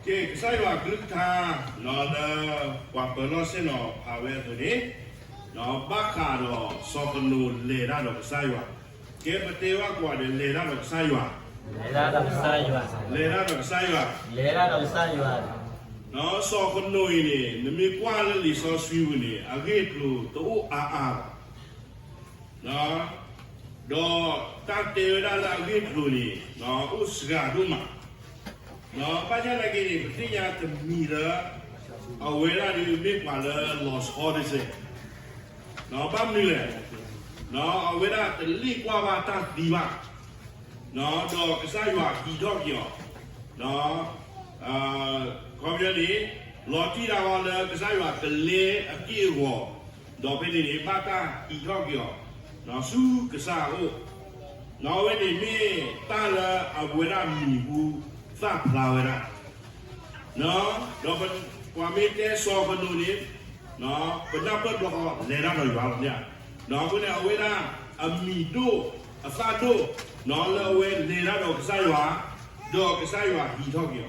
ကဲ ကစၢ်ယွၤအကလုၢ်ကထါ လၢပှၤပၢၤလီၢ်ဆ့ၣ်နီၤဖးဝဲအသိးန့ၣ်, ဘၣ်ဃးဒီးစီၤကနိးလဲၤတၢ်ဒီးကစၢ်ယွၤ, ကဲပတဲဘၣ်ကွၢ်ဒီးလဲၤတၢ်ဒီးကစၢ်ယွၤ, လဲၤတၢ်ဒီးကစၢ်ယွၤ, စီၤကနိးအံၤန့ၣ် နမ့ၢ်ကွၢ်လၢလံာ်စီဆှံပူၤန့ၣ် အဂ့ၢ်အကျိၤတအိၣ်အါအါဘၣ် ဒီးတၢ်တဲဝဲဒၣ်လၢအဂ့ၢ်အကျိၤန့ၣ် အိၣ်စှၤဒိၣ်မး, ဘၣ်ဆၣ်သနာ်က့န့ၣ် ပသ့ၣ်ညါတမံၤလၢ အဝဲဒၣ်ဒ်မ့ၢ်ပှၤလၢ lost cause တစဲး, ဘၣ်မနုၤလဲၣ်, အဝဲဒၣ်တလ့ၣ်ကွၢ်ဘၣ်တၢ်သံဘၣ်, ဒီးကစၢ်ယွၤဟံးထီၣ်က့ၤအီၤ, ခီပညီန့ၣ် လီၤတံၢ်တၢ်အီၤလၢကစၢ်ယွၤကလဲအက့ၢ်အဂီၤ, ဒီးဖဲန့ၣ်န့ၣ် ဘၣ်တၢ်ဟံးထီၣ်က့ၤအီၤ ဆူကစၢ်အအိၣ်, အဝဲန့ၣ်မ့ၢ်တၢ်လၢအဝဲဒၣ်မံၤဟူသၣ်ဖျါဝဲဒၣ် ဒီးပှၤမ့ၢ်တဲစီၤကနိးန့ၣ် ပနၢ်ပၢၢ်ဘျီဃီလဲၤတၢ်ဒီးယွၤလီၤ. အဃိန့ၣ် အဝဲဒၣ်အမံၤဒိၣ် အသၣ်ဒိၣ် လၢအဝဲလဲၤတၢ်ဒီးကစၢ်ယွၤ, ဒီးကစၢ်ယွၤဟံးထီၣ်က့ၤအီၤ,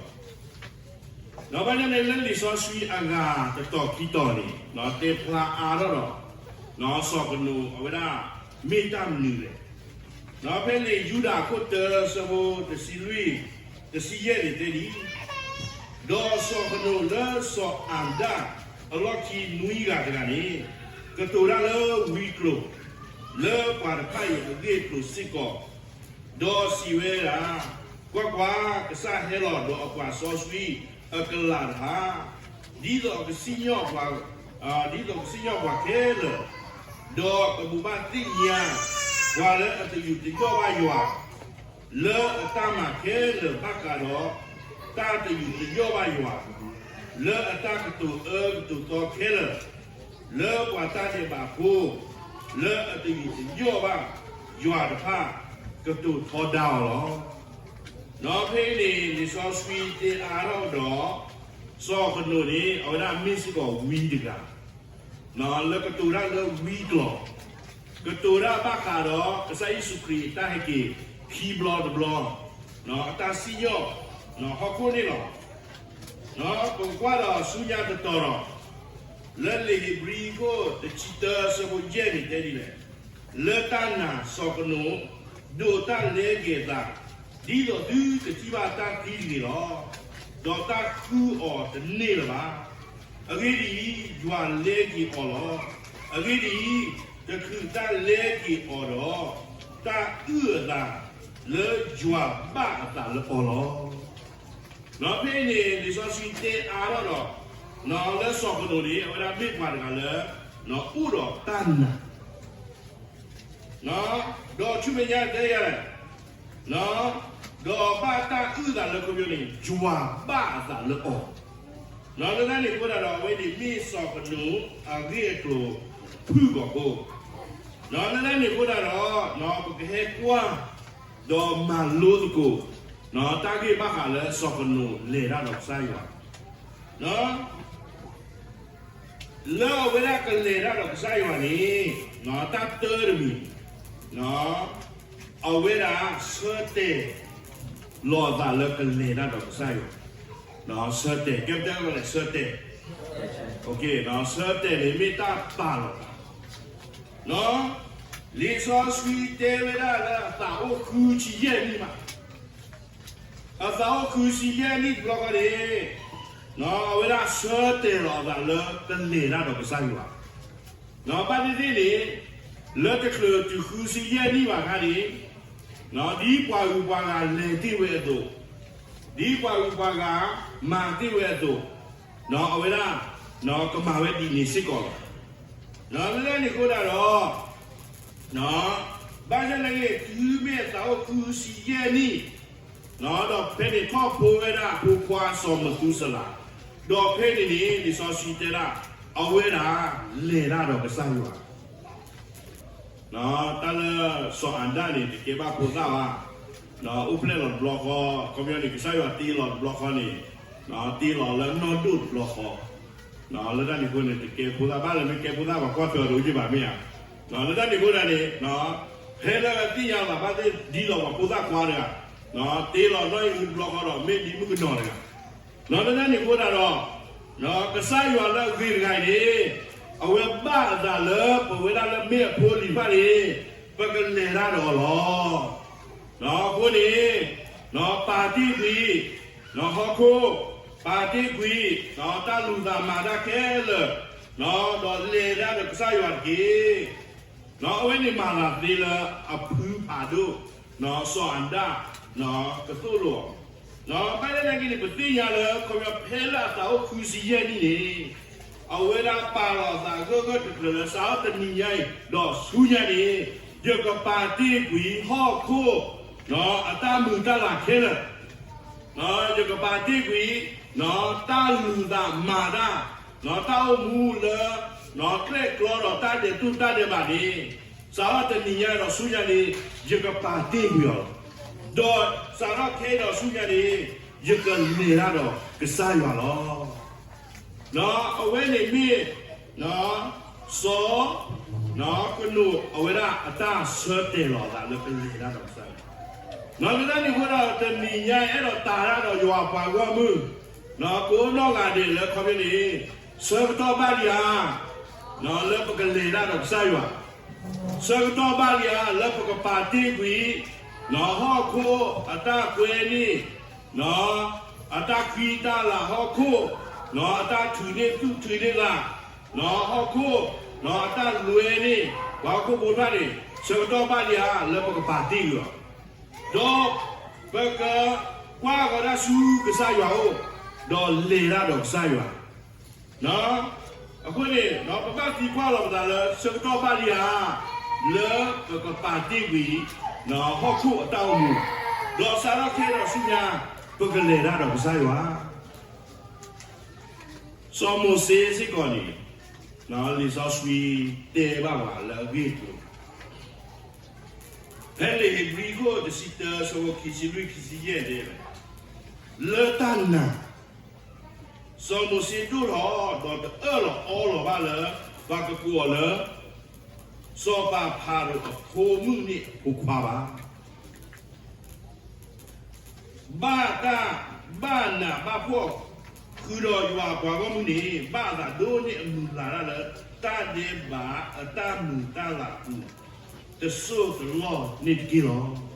ဒီးဘၣ်ဆၣ်န့ၣ်လၢလံာ်စီဆှံအဂၤတတီၤခံတီၤန့ၣ် တဲဖျါအါထီၣ်ဒီး စီၤကနိးအဝဲဒၣ်မ့ၢ်တၢ်မနုၤလဲၣ်. ဒီးဖဲန့ၣ်ယူဒၤခိၣ်တၢ ဆၢဖိတဆံလွံၢ် တဆံယဲၢ်န့ၣ်တဲဒ်အံၤ, ဒီးစီၤကနိးလၢစီၤအၤဒၣ်အလီၢ်ခံနွံဂၤတဂၤန့ၣ် ကတိၤတၢ်လၢဝံကျိၤ လၢပှၤတဖၣ်အံၤအဂ့ၢ်အကျိၤစ့ၢ်ကီး, ဒီးစံးဝဲဒၣ်, ကွၢ်ကွၢ်, ကစၢ်ဟဲလီၤဒီးအပှၤစီဆှံအကလၤတဖၣ်, ဒ်သိးကစံၣ်ညီၣ်ပှၤ, ဒ်သိးကစံၣ်ညီၣ်ပှၤခဲလၢာ်, ဒီးကဘိးဘၣ်သ့ၣ်ညါပှၤလၢအတယူးတယီၣ်ဘၣ်ယွၤ လၢအတၢ်မၤခဲလၢာ်ဘၣ်ဃးဒီး တၢ်တယူးတယီၣ်ဘၣ်ယွၤ, လၢအတၢ်ကတိၤအၢကတိၤသီခဲလၢာ်, လၢပှၤတၢ်ဒဲးဘးဖိ လၢအတယူးတယီၣ်ဘၣ်ယွၤတဖၣ် ကတိၤထီဒါအီၤလီၤ. ဒီးဖဲအံၤန့ၣ် လံာ်စီဆှံတဲအါထီၣ်ဒီး စီၤကနိးန့ၣ် အဝဲဒၣ်မ့ၢ်စ့ၢ်ကီးဝံတဂၤ လၢကတိၤတၢ်လၢဝံကျိၤ, ကတိၤတၢ်ဘၣ်ဃးဒီးကစၢ်ယ့ၣ်ၡူးခရံာ်အတၢ်ဟဲက့ၤခံဘျီတဘျီ, အတၢ်စံၣ်ညီၣ်ဟီၣ်ခိၣ်န့ၣ်လီၤ. ပကကွၢ်ဒီးဆူညါတတီၤဒီး လၢလံာ်ဧ့ၤဘြံၤခိၣ်တဆံတၢ ဆၢဖိယဲၢ်န့ၣ်တဲဒ်လဲၣ်, လၢတၢ်နာ်စီၤကနိး ဒိးတၢ်လဲက့ၤအသး, ဒ်သိးသုတထံၣ်ဘၣ်တၢ်သံတဂ့ၤလီၤ. ဒီးတၢ်ဃုအီၤတန့ၢ်လၢၤဘၣ်. အဂ့ၢ်ဒ်အံၤ, ယွၤလဲက့ၤအီၤလီၤ. အဂ့ၢ်ဒ်အံၤ, တချုးတၢ်လဲက့ၤအီၤဒီး, တၢ်အုၣ်အသးလၢယွၤဘၣ်အသးလၢအီၤလီၤ. ဒီးဖဲအံၤန့ၣ် လံာ်စီဆှံတဲအါထီၣ်ဒီး, လၢစီၤကနိးန့ၣ် အဝဲဒၣ်မ့ၢ်ပှၤတဂၤလၢ အိၣ်ဒီးတၢ်နာ် ဒီးဆူမဲာ်ညါတဲယၤလဲၣ်, ဒီးဘၣ်တၢ်အုၣ်သးလၢခီပညီန့ၣ် ယွၤဘၣ်အသးလၢအီၤ, လၢတၢ်န့ၣ်အဃိဒၣ်ဒီး အဝဲန့ၣ်မ့ၢ်စီၤကနိးအဂ့ၢ်အကျိၤဖုၣ်ကိာ်ဖိ, လၢတၢ်န့ၣ်အဃိဒၣ်ဒီး ပကဟဲကွၢ် ဒီးမၤလိသကိး တၢ်ဂ့ၢ်ဘၣ်ဃးလၢစီၤကနိးလဲၤတၢ်ဒီးကစၢ်ယွၤ လၢအဝဲဒၣ်ကလဲၤတၢ်ဒီးကစၢ်ယွၤန့ၣ်, တၢ်တၢတမံၤ, အဝဲဒၣ်ဆၢတဲာ်လီၤအသးလၢကလဲၤတၢ်ဒီးကစၢ်ယွၤ, ဆၢတဲာ်, ကဲပတဲလဲၣ် ဆၢတဲာ်, ဆၢတဲာ်န့ၣ်မ့ၢ်တၢ်ပာ်လီၤသး, လံာ်စီဆှံတဲဝဲဒၣ်လၢအသးအိၣ်ဃုဆံယဲၢ်နံၣ်ဘၣ် အသးအိၣ်ဃုဆံယဲၢ်နံၣ်တဘျီဃီန့ၣ်, အဝဲဒၣ်ဆၢတဲာ်လီၤအသးလၢကလဲၤတၢ်ဒီးကစၢ်ယွၤ, ဘၣ်သ့ၣ်သ့ၣ်န့ၣ်, လၢတချုးတုၤဃုဆံယဲၢ်နံၣ်ဘၣ်ခါန့ၣ်, ဒ်ပှၤဂုၤပှၤဂၤလဲၤတ့ၢ်ဝဲအသိး, ဒ်ပှၤဂုၤပှၤဂၤမၤတ့ၢ်ဝဲအသိး, အဝဲဒၣ်ကမၤဝဲဒ်န့ၣ်စ့ၢ်ကီးလီၤ. လၢတၢ်န့ၣ်အဃိဒၣ်ဒီး ဘၣ်ဆၣ်သနာ်က့ တုၤမ့ၢ်အသးအိၣ်ဃုဆံယဲၢ်နံၣ်, ဒီးဖဲန့ၣ်ထီၣ်ဖိဝဲဒၣ်အဖိခွါစီၤမသူစလၤ, ဒီးဖဲန့ၣ်န့ၣ် လံာ်စီဆှံတဲဒၣ်, အဝဲဒၣ်လဲၤတၢ်ဒီးကစၢ်ယွၤ တၢ်လၢစီၤအၤဒၣ်န့ၣ် တကဲဘၣ်ဖိသၣ်ဘၣ်, အိၣ်ဖျဲၣ်လီၤတဘျီဃီ, ခီပညီန့ၣ် ကစၢ်ယွၤတ့လီၤတဘျီဃီန့ၣ်, တ့လီၤလၢနီၢ်ဒိၣ်တဘျီဃီ, လၢတၢ်န့ၣ်အဃိန့ၣ် တကဲဖိသၣ်ဘၣ်, လၢမ့ၢ်ကဲဖိသၣ်ပှၤကွၢ်ထွဲအီၤတအိၣ်က့ဘၣ်မ့ၢ်ဧါ, လၢတၢ်န့ၣ်အဃိဒၣ်န့ၣ်, ဖဲလၢသ့ၣ်ညါလီၤဘၣ်သ့ၣ်ဒ်လီၤပှၤဖိသၣ်ခွါတဂၤ, တ့လီၤနီၢ်အံၣ်အူတဘျီဃီဒီး မ့ၢ်ဒ်မုၣ်ကနီၤတဂၤ လၢတၢ်န့ၣ်အဃိသတးဒီး, ကစၢ်ယွၤလၢအဂ့ၤတဂၤအံၤန့ၣ်, အဝဲဘၣ်အသးလၢပဝဲဒၣ်လၢမ့ၢ်အဖိအလံၤတဖၣ်န့ၣ်, ပကလဲၤတၢ်ဒီးအီၤလီၤ. အဃိန့ၣ်, ပာ်တ့ၢ်ကွံာ်ဟီၣ်ခိၣ်, ပာ်တ့ၢ်ကွံာ်တၢ်လူၤသးမၤတၢ်ခဲလၢာ်, ဒီးလဲၤတၢ်ဒီးကစၢ်ယွၤတက့ၢ်. အဝဲန့ၣ်မၤသးသ့လၢအဖုဖးဒိၣ်, စီၤအၤဒၣ်ကသိၣ်လိအီၤ. ဘၣ်ဆၣ်သနာ်က့န့ၣ် ပသ့ၣ်ညါလၢခီဖျိဖဲလၢအသးအိၣ်ဃုဆံယဲၢ်နံၣ်န့ၣ်, အဝဲဒၣ်ပာ်လီၤအသးအဂၢၢ်ဂၢၢ်ကျၢၤကျၢၤလၢ စးထီၣ်တနံၤညါအံၤဒီးဆူညါန့ၣ်, ယကပာ်တ့ၢ်ကွံာ်ဟီၣ်ခိၣ်အတၢ်မုာ်တၢ်လၤခဲလၢာ်, ယကပာ်တ့ၢ်ကွံာ် တၢ်လူၤသးမၤတၢ်, တၢ်အိၣ်မူလၢ ကျဲၣ်ကျီဒီးတၢ်ဒဲးတူၢ်တၢ်ဒဲးဘးန့ၣ်, စးထီၣ်တနံၤညါဒီးဆူညါန့ၣ်, ယကပာ်တ့ၢ်ကွံာ်အီၤလီၤ. ဒီးစးထီၣ်ခဲအံၤဒီးဆူညါန့ၣ်, ယကလဲၤတၢ်ဒီးကစၢ်ယွၤလီၤ. အဝဲန့ၣ်မ့ၢ် စီၤ ကနိးအဝဲဒၣ်အတၢ်ဆၢတဲာ်လီၤအသးလၢ ပလဲၤတၢ်ဒီးကစၢ်ယွၤ, လၢတၢ်န့ၣ်အဃိဒီး တနံၤညါအဲၣ်ဒိးတာ်တၢ်ဒီးယွၤအပှၤဂီၢ်မုၢ်, ကိးနီၢ်ဂၤဒဲးလၢခီဖျိန့ၣ်, ဆၢကတီၢ်ဘၣ်လံဧါ, လၢပကလဲၤတၢ်ဒီးကစၢ်ယွၤ, ဆၢကတီၢ်ဘၣ်လံဧါ လၢပကပာ်တ့ၢ်ကွံာ် ဟီၣ်ခိၣ်အတၢ်ကွဲန့ၣ်, အတၢ်ဃံတၢ်လၤဟီၣ်ခိၣ်, အတၢ်ထုးန့ၢ်သူၣ်ထုးန့ၢ်သး, ဟီၣ်ခိၣ်, အတၢ်လွဲန့ၢ် ပှၤဟီၣ်ခိၣ်ဖိတဖၣ်န့ၣ်, ဆၢကတီၢ်ဘၣ်လံဧါ လၢပကပာ်တ့ၢ်ကွံာ်အီၤ, ဒီးပကကွၢ်ကီတၢ်ဆူကစၢ်ယွၤအအိၣ်, ဒီးလဲၤတၢ်ဒီးကစၢ်ယွၤ အဃိန့ၣ် ပဘၣ်သံကွၢ်လီၤပသးလၢ ဆၢကတီၢ်ဘၣ်လံဧါ, လၢပကပာ်တ့ၢ်ကွံာ် ဟီၣ်ခိၣ်အတၢ်အိၣ်မူ, ဒီးစးထီၣ်ခဲအံၤဒီးဆူညါ ပကလဲၤတၢ်ဒီးကစၢ်ယွၤ. စီၤမိၤၡ့စ့ၢ်ကီးန့ၣ်, လံာ်စီဆှံတဲဘၣ်ပှၤလၢအဂ့ၢ်အကျိၤ, ဖဲလံာ်ဧ့ၤဘြံၤခိၣ်တဆံတၢ ဆၢဖိခံဆံလွံၢ်ခံဆံယဲၢ်န့ၣ်, လၢတၢ်နာ် စီၤမိၤၡ့ဒိၣ်ထီၣ်ဒီးတအၢၣ်လီၤအီလီၤဘၣ်လၢ ပှၤကကိးအီၤလၢ စီၤပၤဖၤရိၤအဖိမုၣ်န့ၣ်အဖိခွါဘၣ်. ဘၣ်တၢ်, ဘၣ်နးဘၣ်ဖှီၣ်, ဃုာ်ဒီးယွၤအပှၤဂီၢ်မုၢ်န့ၣ် ဘၣ်အသးဒိၣ်န့ၢ်အမုာ်လၤတၢ်လၢ တၢ်ဒဲးဘးအတၢ်မုာ်တၢ်လၤအပူၤ တစိၢ်တလီၢ်န့ၣ်တက့ၢ်လီၤ.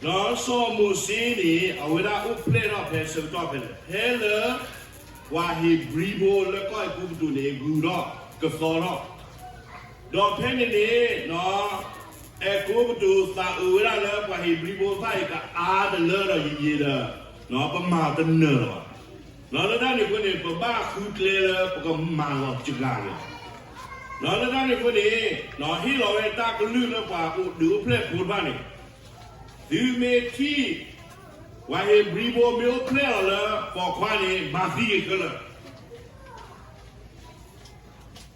ဒီးစီၤမိၤၡ့န့ၣ် အဝဲဒၣ်အိၣ်ဖျဲၣ်ထီၣ်ဖဲဆၢကတီၢ်ဖဲလဲၣ်, ဖဲလၢ ပှၤဧ့ၤဘြံၤဖိလၢကီၢ်အဲၤကူပတူးန့ၣ် ဂုၤထီၣ်ကသီထီၣ်, ဒီးဖဲန့ၣ်န့ၣ် အဲၤကူပတူးသးအုးဝဲဒၣ်လၢပှၤဧ့ၤဘြံၤဖိတဖၣ်အံၤ ကအါတလၢဒီးယံာ်ယံာ်ဒီး ပမၤတနၢၤလၢၤဘၣ်. ဒီးလၢတၢ်န့ၣ်အဃိန့ၣ် ပဘၣ်ဃုကျဲလၢပကမၤလီၤစှၤဂ့ၤ, ဒီးလၢတၢ်န့ၣ်အဃိန့ၣ် ဟ့ၣ်လီၤဝဲတၢ်ကလုၢ်လၢပှၤအိၣ်ဒုးအိၣ်ဖျဲၣ်ဖိတဖၣ်န့ၣ်, သုမ့ၢ်ထံၣ် ပှၤဧ့ၤဘြံၤဖိမ့ၢ်အိၣ်ဖျဲၣ်လီၤလၢပိာ်ခွါန့ၣ် မၤသံက့ၤခဲလၢာ်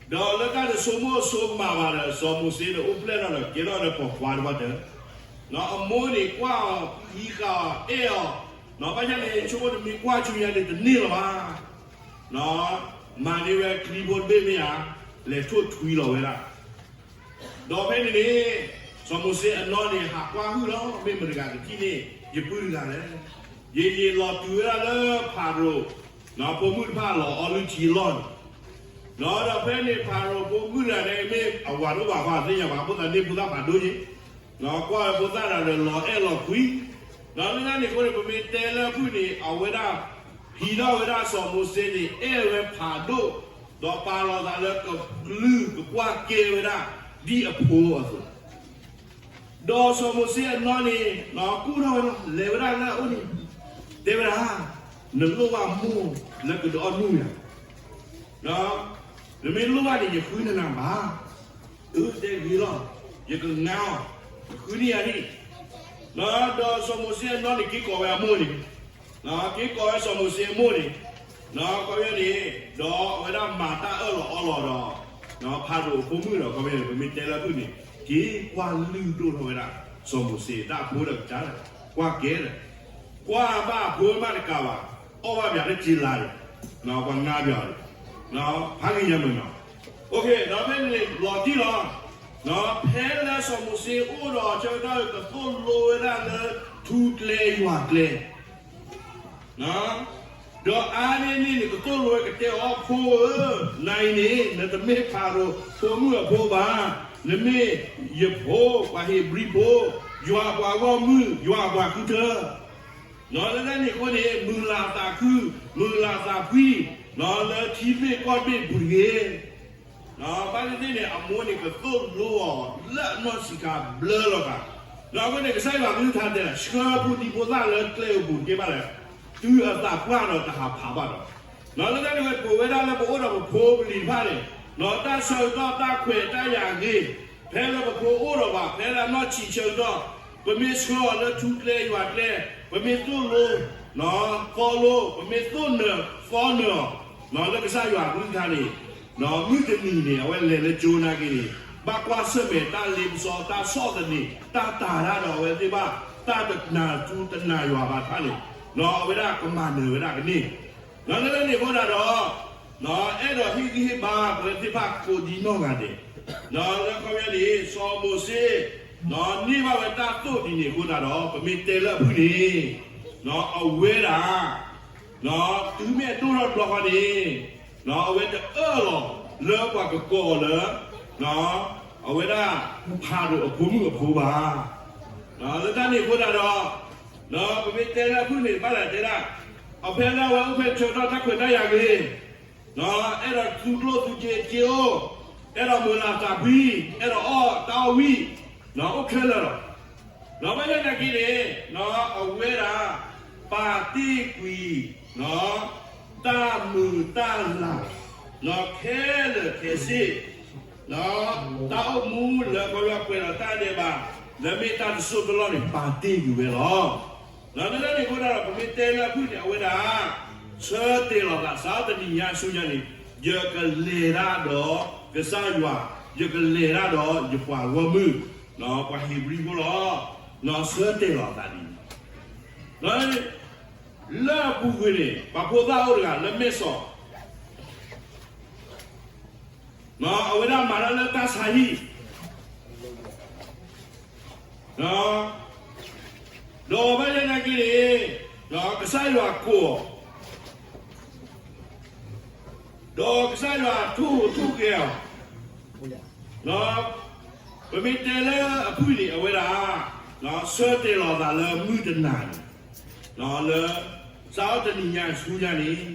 ဒီးလၢတၢ်တဆိကမိၣ်ဆိကမးဘၣ်ဒီး စီၤမိၤၡ့န့ၣ်အိၣ်ဖျဲၣ်ထီၣ်ဒီးကဲထီၣ်လၢပိာ်ခွါတဖၣ်တၢၢ်, အမိၢ်န့ၣ်ကွၢ်အီၤ ဟံးဃာ်အီၤ အဲၣ်အီၤ, ဘၣ်ဆၣ်န့ၣ် ဆိကမိၣ်တမ့ၢ်ကွၢ်ဆူညါန့ၣ်တန့ၢ်လၢၤဘၣ်, မၤန့ၢ်ဝဲချံဖိတဘ့ၣ်မ့ၢ်ဧါ, လဲၤထိၣ်ထွံလီၤဝဲဒၣ် ဒီးဖဲန့ၣ်န့ၣ် စီၤမိၤၡ့အနီၢ်န့ၣ် ဟးကွၢ်ဟုၣ်လီၤ, မ့ၢ်မတၤတဂၤကထံၣ်န့ၢ် ယပုၢ်တဂၤလဲၣ်. ယံာ်ယံာ်လီၤတုၤဝဲဒၣ်လၢဖၤရိၤ ဖိမုၣ်တဖၣ်လီၤအီလုၢ်ထံအလီၢ်န့ၣ်, ဒီးဖဲန့ၣ် ဖၤရိၤဖိမုၣ်တဂၤန့ၣ် မ့ၢ်အဝၤတအိၣ်ဘၣ်ဃီ သ့ၣ်ညါဘၣ် ဖိသၣ်န့ၢ်ဖိသၣ်ဖးဒိၣ်က့ၤ, ကွၢ်ဝဲဖိသၣ်ဒီးလီၤအဲၣ်လီၤကွံ, ဒီးလၢတၢ်န့ၣ်အဃိန့ၣ် ပမ့ၢ်တဲလၢအဖုၣ်န့ၣ် အဝဲဒၣ် ဟံးထီၣ်ဝဲဒၣ်စီၤမိၤၡ့န့ၣ် အဲၣ်ဝဲဖးဒိၣ်, ဒီးပာ်လီၤသးလၢကလုၢ်ကကွၢ်ကဲဝဲဒၣ် ဒ်အဖိအသိး ဒီးစီၤမိၤၡ့အနီၢ်န့ၣ် ကူၣ်ထီၣ်ဝဲလီၤ, လဲၤဝဲဒၣ်လၢအအိၣ်န့ၣ်, တဲဝဲဒၣ်, နလိၣ်ဘၣ်မိၢ်လၢကဒုးအီၣ်မူယၤ, နမ့ၢ်လိၣ်ဘၣ်န့ၣ် ယဃုနၤနၤဘၣ်. အၢ တဲဂ့ၤလီၤ, ယကငါအီၤ, ယဃုန့ၢ်ယၤန့ၣ်, ဒီးစီၤမိၤၡ့အနီၢ်န့ၣ် က့ၤကိးဝဲအမိၢ်န့ၣ်, က့ၤကိးဝဲစီၤမိၤၡ့အမိၢ်န့ၣ်, ခီပညီန့ၣ်, ဒီးအဝဲဒၣ်မၤတၢ်အၢၣ်လီၤအီလီၤဒီး ဖၤရိၤအဖိမုၣ်ဒီး ခီပညီန့ၣ် ပမ့ၢ်တဲလၢအဖုၣ်န့ၣ် က့ၤကွၢ်လုၢ်ဒိၣ်ထီၣ်ဝဲဒၣ် စီၤမိၤၡ့ တၢ်အဖိဒီးကစၢ်ဒီး ကွၢ်ကဲဒီး ကွၢ်ဘၣ်အဖိမးတကးဘၣ်, အီၣ်ဘၣ်ပၠးလၢစ့လါဒီး, ပှၤငါပၠးအီၤဒီး, ဖးဂ့ၤညါမ့ၢ်နီၤ, ဒီးဖဲန့ၣ်လီၤတံၢ်လီၤ, ဖဲလၢစီၤမိၤၡ့အိၣ်ဒီးဆၢကတီၢ် ကသိၣ်လိဝဲဒၣ်လၢထူကျဲယွၤကျဲ ဒီး ဒီးအါန့ၢ်န့ၣ် နကသိၣ်လိဝဲကတဲအီၤ ဖိဧၢ, နၤအံၤန့ၣ် နတမ့ၢ်ဖၤရိၤဖိမုၣ်အဖိဘၣ်, နမ့ၢ်ယဖိ ပှၤဧ့ၤဘြံၤဖိ, ယွၤအပှၤဂီၢ်မုၢ်, ယွၤအပှၤဃုထၢ. လၢတၢ်န့ၣ်အဃိန့ၣ် မုာ်လၤသးခု, မုာ်လၤသးဖှံ, လၢထံဘ့ၣ်ကီၢ်ဘ့ၣ်ပူၤတဂ့ၤ. ဘၣ်သ့ၣ်သ့ၣ်န့ၣ် အမိၢ်န့ၣ်ကသိၣ်လိအီၤလၢအနီၢ်ဆံးခါဘျၢလီၤသး. ဒီးအဃိန့ၣ် ကစၢ်ယွၤကလုၢ်ကထါတဲဒၣ် ဆှၢဖိဒံဖိသၣ်လၢကျဲဧိၤပူၤတက့ၢ်ဘၣ်လဲၣ်, တုၤအသးပှၢ်ဒီးတဟးဖးဘၣ်ဒီး. လၢတၢ်န့ၣ်ဝဲ ပဝဲဒၣ်လၢပအိၣ်ဒီးပဖိပလံၤတဖၣ်န့ၣ်, တၢ်ဆၢကတီၢ်တၢ်ခွဲးတၢ်ယာ်ဂ့ၤ, ဖဲလၢပဖိအိၣ်ဒီးပှၤ ဖဲလၢအနီၢ်ဆံးဆၢကတီၢ်, ပမ့ၢ်ဆှၢအီၤလၢထူကျဲယွၤကျဲ, ပမ့ၢ်သိၣ်လိ သီလိ, ပမ့ၢ်သိၣ်နၢၤသီနၢၤအီၤ, လၢကစၢ်ယွၤအကလုၢ်ကထါန့ၣ်, မုၢ်တနံၤန့ၣ် အဝဲလဲၤလၢကၠိနာ်က့န့ၣ်, ဘၣ်ကွၢ်ဆၢၣ်မဲာ်တၢ်လ့ပစီ တၢ်ဆီၣ်သနံး တၢ်တာ်တၢ်ဒီးအဝဲသ့ၣ်ဘၣ်, တၢ်တနာ်သူတနာ်ယွၤဘၣ်တဖၣ်န့ၣ်, အဝဲဒၣ်ကမၤနၢၤဝဲဒၣ်ကန့ၢ် လၢတၢ်န့ၣ်အဃိသတးဒီး, အဲၣ်ဒိးဟ့ၣ်ဂံၢ်ဟ့ၣ်ဘါပဝဲသ့ၣ်တဖၣ်ကိးဒံနီၢ်ဂၤဒဲး, လၢခီပညီန့ၣ် စီၤမိၤၡ့ န့ၢ်ဘၣ်ဝဲတၢ်သိၣ်ဒ်န့ၣ်အဃိသတးဒီး ပမ့ၢ်တဲလၢအဖုၣ်န့ၣ်, အဝဲဒၣ် တုၤမ့ၢ်အဒိၣ်ထီၣ်တဘျီဃီန့ၣ်, အဝဲတအၢၣ်လီၤလၢပှၤကကိးအီၤလၢ အဝဲဒၣ် ဖၤရိၤအဖိမုၣ်အဖိဘၣ်. လၢတၢ်န့ၣ်အဃိသတးဒီး, ပမ့ၢ်တဲလၢအဖုၣ်န့ၣ် ဘၣ်လဲၣ်တဲဒၣ်, အဖဲလၢအဝဲအိၣ်ဖဲဆၢကတီၢ်တၢ်ခွဲးတၢ်ယာ်ဂ့ၤ, အဲၣ်ဒိးသူကျိၣ်သူစ့စ့အိၣ်, အဲၣ်ဒိးမုာ်လၤသးဖှံ, အဲၣ်ဒိးအီၣ်တၢ်အီၣ်ဝံၣ်, အိၣ်ခဲလၢာ်လီၤ. ဘၣ်ဆၣ်သနာ်က့န့ၣ်, အဝဲဒၣ် ပာ်တ့ၢ်ကွံာ် တၢ်မုာ်တၢ်လၤ ခဲလၢာ်ခဲဆ့, တၢ်အိၣ်မူလၢပှၤကွဲးဒီးတၢ်ဒဲးဘး လၢမ့ၢ်တၢ်တစိၢ်တလီၢ်န့ၣ် ပာ်တ့ၢ်ကွံာ်ဝဲလီၤ. လၢတၢ်န့ၣ်အဃိသတးဒီး ပမ့ၢ်တဲလၢအဖုၣ်န့ၣ် အဝဲဒၣ် ဆၢတဲာ်လီၤသး စးထီၣ်တနံၤညါဆူညါန့ၣ်, ယကလဲၤတၢ်ဒီးကစၢ်ယွၤ, ယကလဲၤတၢ်ဒီးယပှၤဂီၢ်မုၢ်, ပှၤဧ့ၤဘြံၤဖိလီၤ. ဆၢတဲာ်လီၤသးဒ်န့ၣ်, လၢအပူၤကွံာ်န့ၣ် ပှၤဖိသၣ်အိၣ်တဂၤလၢမဲၢ်စီး အဝဲဒၣ်မၤတၢ်လၢတၢ်ဆါဟံၣ်, ဒီးဘၣ်ဆၣ်သနာ်က့န့ၣ်, ကစၢ်ယွၤကိးအီၤ, ဒီးကစၢ်ယွၤထိၣ်ဟူးထိၣ်ဂဲၤအီၤ, ပမ့ၢ်တဲလၢအဖုၣ်န့ၣ် အဝဲဒၣ် ဆၢတဲာ်လီၤသးလၢမုၢ်တနၤန့ၣ်, လၢ စးထီၣ်တနံၤညါဆူညါန့ၣ်,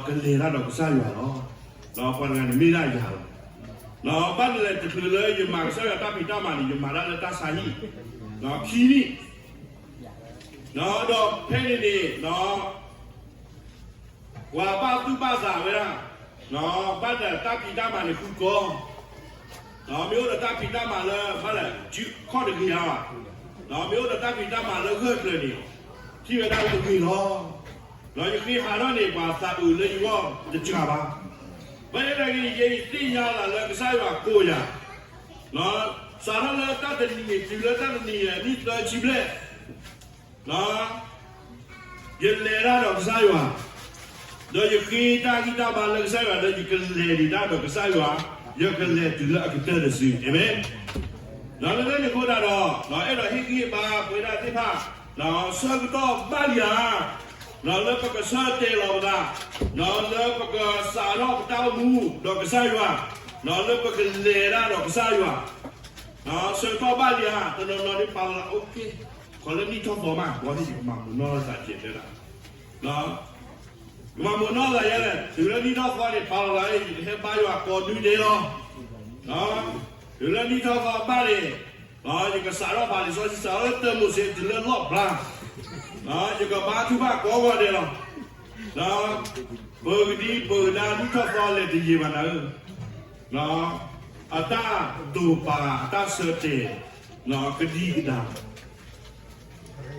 ကလဲၤတၢ်ဒီးကစၢ်ယွၤလီၤ. ပှၤတဂၤန့ၣ်မ့ၢ်ဒၣ်ယၤလီၤ. ဘၣ်မနုၤလဲၣ် တချုးလၢယမၤကစၢ်ယွၤတၢ်ဖံးတၢ်မၤန့ၣ် ယမၤတၢ်လၢတၢ်ဆါဟံၣ်, ခံနံၣ်, ဒီးဖဲန့ၣ်န့ၣ် ပှၤဘၣ်သူၣ်ဘၣ်သးဝဲဒၣ်, ဘၣ်ဒီးတၢ်ဖံးတၢ်မၤန့ၣ်ဃုကီ, မ့ၢ်အိၣ်ဒီးတၢ်ဖံးတၢ်မၤလၢ ဘၣ်လဲၣ် ခီၣ်တဂ့ၤဧါ, မ့ၢ်အိၣ်ဒီးတၢ်ဖံးတၢ်မၤလၢဂၢၢ်ကျၢၤန့ၣ်, ထံၣ်ဝဲဒၣ်လၢတဂ့ၤလီၤ. ယဃ့ဟးထီၣ်န့ၣ် ပှၤသးအုးလၢယဂီၢ်တစှၤဘၣ်. ဘၣ်ဆၣ်သနာ်က့ ယသ့ၣ်ညါလၢကစၢ်ယွၤကိးယၤ, စးထီၣ်လၢတၢ်တနံၤန့ၣ် တုၤလၢတၢ်တနံၤအံၤ နံၣ်သၢဆံဘျဲၣ် ယလဲၤတၢ်ဒီးကစၢ်ယွၤ, ဒီးယဃ့တၢ်ဂံၢ်တၢ်ဘါလၢကစၢ်ယွၤလၢယကလဲၤဒံးတၢ်ဒီးကစၢ်ယွၤ, ယကလဲၤတုၤလၢအကတၢၢ်တစု, အၤမ့ၣ်. ဒီးလၢတၢ်န့ၣ်အဃိသတးဒီး, အဲၣ်ဒိးဟ့ၣ်ဂံၢ်ဟ့ၣ်ဘါပဝဲဒၣ်သ့ၣ်တဖၣ်, ဆၢကတီၢ်ဘၣ်လံဧါ, လၢပကဆၢတဲာ်လီၤပသး, လၢပကစးထီၣ်ပတၢ်အိၣ်မူဒီးကစၢ်ယွၤ, လၢပကလဲၤတၢ်ဒီးကစၢ်ယွၤ, ဆၢကတီၢ်ဘၣ်လံဧါ, တနီၤနီၤဒ်ပာ်လီၤသး အိၣ်က့, ခီလၢနံၣ်ထီၣ်သီမး ဘီဒ်ယကမၤမုာ်နီၢ်သးကဲးတဲဒၣ်, ကမၤမုာ်နီၢ်သးယဲလဲၣ်, တုၤလၢနံၣ်ထီၣ်သီန့ၣ် ပာ်လီၤသး ယကဟဲဘါယွၤကိးဒုဒဲးလီၤ. တုၤလၢနံၣ်ထီၣ်သီဘၣ်န့ၣ်, ယကစးထီၣ်ဖးလံာ်စီဆှံ စးထီၣ်လၢတၢမိၤၡ့တုၤလၢလီၣ်ဖျါ, ယကဘါထုကဖၣ်ကိးဂီၤဒဲးလီၤ. ပကဒံပကဒါနံၣ်ထီၣ်သီလဲၤတယံာ်ဘၣ်နၤဧၢ, အတၢ်တိာ်ပာ်အတၢ်ဆၢတဲာ်, ကဒံကဒါ